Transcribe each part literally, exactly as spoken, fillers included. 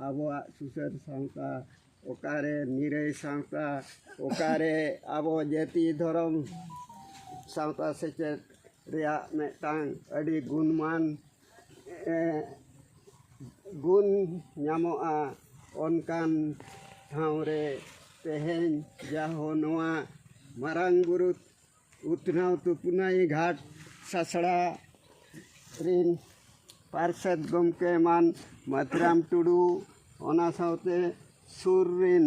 ᱟᱵᱚᱣᱟᱜ ᱥᱩᱥᱟᱹᱨ ᱥᱟᱶᱛᱟ, ᱚᱠᱟᱨᱮ ᱱᱤᱨᱟᱹᱭ ᱥᱟᱶᱛᱟ, ᱚᱠᱟᱨᱮ ᱟᱵᱚ ᱡᱟᱹᱛᱤ ᱫᱷᱚᱨᱚᱢ ᱥᱟᱶᱛᱟ ᱥᱮᱪᱮᱫ ᱨᱮᱭᱟᱜ ᱢᱤᱫᱴᱟᱝ ᱟᱹᱰᱤ ᱜᱩᱱᱢᱟᱱ, ᱮ, ᱜᱩᱱ ᱧᱟᱢᱚᱜᱼᱟ, ᱚᱱᱠᱟᱱ ᱴᱷᱟᱶ ᱨᱮ ᱛᱮᱦᱮᱧ ᱡᱟᱦᱳ ᱱᱚᱣᱟ ᱢᱟᱨᱟᱝ ᱵᱩᱨᱩ ᱩᱛᱱᱟᱹᱣ ᱛᱩᱯᱩᱱᱟᱹᱭ ᱜᱷᱟᱴ ᱥᱟᱥᱲᱟ ᱨᱤᱱ ᱯᱟᱨᱥᱮᱛ ᱜᱚᱢᱠᱮ ᱢᱟᱱ ᱢᱟᱹᱛᱤᱨᱟᱢ ᱴᱩᱰᱩ, ᱚᱱᱟ ᱥᱟᱶᱛᱮ ᱥᱩᱨ ᱨᱤᱱ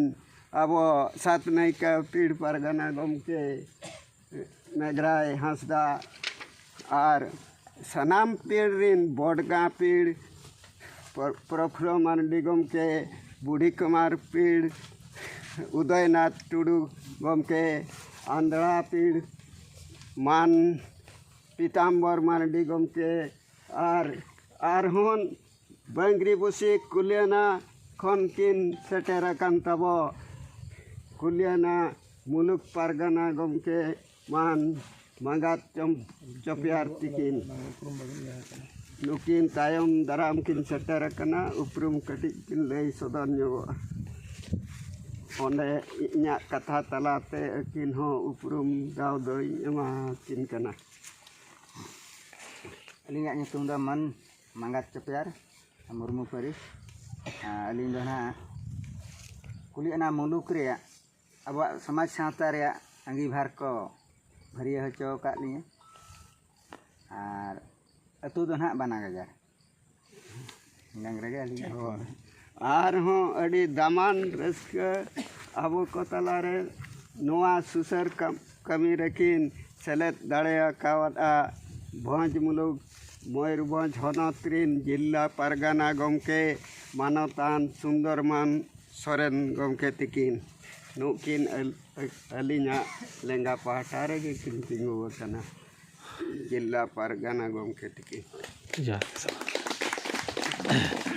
ᱟᱵᱚ ᱥᱟᱛ ᱱᱟᱭᱠᱟ ᱯᱤᱲ ᱯᱟᱨᱜᱟᱱᱟ ᱜᱚᱢᱠᱮ ᱢᱮᱜᱽᱨᱟᱭ ᱦᱟᱸᱥᱫᱟ ᱟᱨ ᱥᱟᱱᱟᱢ ᱯᱤᱲ ᱨᱤᱱ ᱵᱚᱰᱜᱟ ᱯᱤᱲ ᱯᱨᱚ-, ᱯᱨᱚᱯᱷᱩᱞᱞᱚ ᱢᱟᱨᱰᱤ ᱜᱚᱢᱠᱮ, ᱵᱩᱰᱷᱤ ᱠᱩᱢᱟᱨ ᱯᱤᱲ, ᱩᱫᱚᱭᱱᱟᱛᱷ ᱴᱩᱰᱩ ᱜᱚᱢᱠᱮ, ᱟᱱᱫᱽᱲᱟ ᱯᱤᱲ ᱢᱟᱱ ᱯᱤᱛᱟᱢᱵᱚᱨ ᱢᱟᱨᱰᱤ ᱜᱚᱢᱠᱮ, ᱟᱨ ᱟᱨᱦᱚᱸ ᱵᱟᱝᱜᱽᱨᱤ ᱵᱩᱥᱤ ᱠᱩᱞᱤᱭᱟᱱᱟ ᱠᱷᱚᱱ ᱠᱤᱱ ᱥᱮᱴᱮᱨ ᱟᱠᱟᱱ ᱛᱟᱵᱚ ᱠᱩᱞᱤᱭᱟᱱᱟ ᱢᱩᱞᱩᱠ ᱯᱟᱨᱜᱟᱱᱟ ᱜᱚᱢᱠᱮ ᱢᱟᱱ ᱢᱟᱸᱜᱟᱛ ᱪᱚᱢ-, ᱪᱚᱯᱮᱭᱟᱨ ᱛᱤᱠᱤᱱ᱾ ᱱᱩᱠᱤᱱ ᱛᱟᱭᱚᱢ ᱫᱟᱨᱟᱢ ᱠᱤᱱ ᱥᱮᱴᱮᱨ ᱟᱠᱟᱱᱟ, ᱩᱯᱨᱩᱢ ᱠᱟᱹᱴᱤᱡ ᱠᱤᱱ ᱞᱟᱹᱭ ᱥᱚᱫᱚᱨ ᱧᱚᱜᱚᱜᱼᱟ᱾ ᱚᱸᱰᱮ ᱤᱧᱟᱹᱜ ᱠᱟᱛᱷᱟ ᱛᱟᱞᱟᱛᱮ ᱟᱹᱠᱤᱱ ᱦᱚᱸ ᱩᱯᱨᱩᱢ ᱫᱟᱣ ᱫᱚᱧ ᱮᱢᱟ ᱠᱤᱱ ᱠᱟᱱᱟ᱾ ᱟᱹᱞᱤᱧᱟᱜ ᱧᱩᱛᱩᱢ ᱫᱚ ᱢᱟᱹᱱ ᱢᱟᱸᱜᱟᱛ ᱪᱚᱯᱮᱭᱟᱨ ᱢᱩᱨᱢᱩ ᱯᱟᱹᱨᱤᱥ᱾ ᱟᱨ ᱟᱹᱞᱤᱧ ᱫᱚ ᱱᱟᱦᱟᱜ ᱠᱩᱞᱤᱭᱟᱱᱟ ᱢᱩᱞᱩᱠ ᱨᱮᱭᱟᱜ ᱟᱵᱚᱣᱟᱜ ᱥᱚᱢᱟᱡᱽ ᱥᱟᱶᱛᱟ ᱨᱮᱭᱟᱜ ᱟᱸᱜᱤᱵᱷᱟᱨ ᱠᱚ ᱵᱷᱟᱹᱨᱭᱟᱹ ᱦᱚᱪᱚ ᱟᱠᱟᱫ ᱞᱤᱧᱟᱹ᱾ ᱟᱨ ᱟᱹᱛᱩ ᱫᱚ ᱱᱟᱦᱟᱜ ᱵᱟᱱᱟ ᱜᱟᱡᱟᱲ᱾ ᱰᱟᱝᱨᱟ ᱜᱮ ᱟᱹᱞᱤᱧᱟᱜ᱾ ᱦᱳᱭ᱾ ᱟᱨᱦᱚᱸ ᱟᱹᱰᱤ ᱫᱟᱢᱟᱱ ᱨᱟᱹᱥᱠᱟᱹ ᱟᱵᱚ ᱠᱚ ᱛᱟᱞᱟᱨᱮ ᱱᱚᱣᱟ ᱥᱩᱥᱟᱹᱨ ᱠᱟᱢ-, ᱠᱟᱹᱢᱤ ᱨᱮᱠᱤᱱ ᱥᱮᱞᱮᱫ ᱫᱟᱲᱮ ᱟᱠᱟᱣᱟᱫᱼᱟ ᱵᱷᱚᱸᱡᱽ ᱢᱩᱞᱩᱠ ᱢᱚᱭᱩᱨᱵᱷᱚᱸᱡᱽ ᱦᱚᱱᱚᱛ ᱨᱤᱱ ᱡᱤᱞᱟ ᱯᱟᱨᱜᱟᱱᱟ ᱜᱚᱢᱠᱮ ᱢᱟᱱᱚᱛᱟᱱ ᱥᱩᱱᱫᱚᱨᱢᱟᱱ ᱥᱚᱨᱮᱱ ᱜᱚᱢᱠᱮ ᱛᱤᱠᱤᱱ᱾ ᱱᱩᱠᱤᱱ ᱟᱹᱞ-, ᱟᱹᱞᱤᱧᱟᱜ ᱞᱮᱸᱜᱟ ᱯᱟᱦᱴᱟ ᱨᱮᱜᱮ ᱠᱤᱱ ᱛᱤᱸᱜᱩ ᱟᱠᱟᱱᱟ᱾ ᱡᱤᱞᱟ ᱯᱟᱨᱜᱟᱱᱟ ᱜᱚᱢᱠᱮ ᱛᱤᱠᱤᱱ᱾ ᱡᱚᱦᱟᱨ ᱜᱮ ᱥᱟᱨ᱾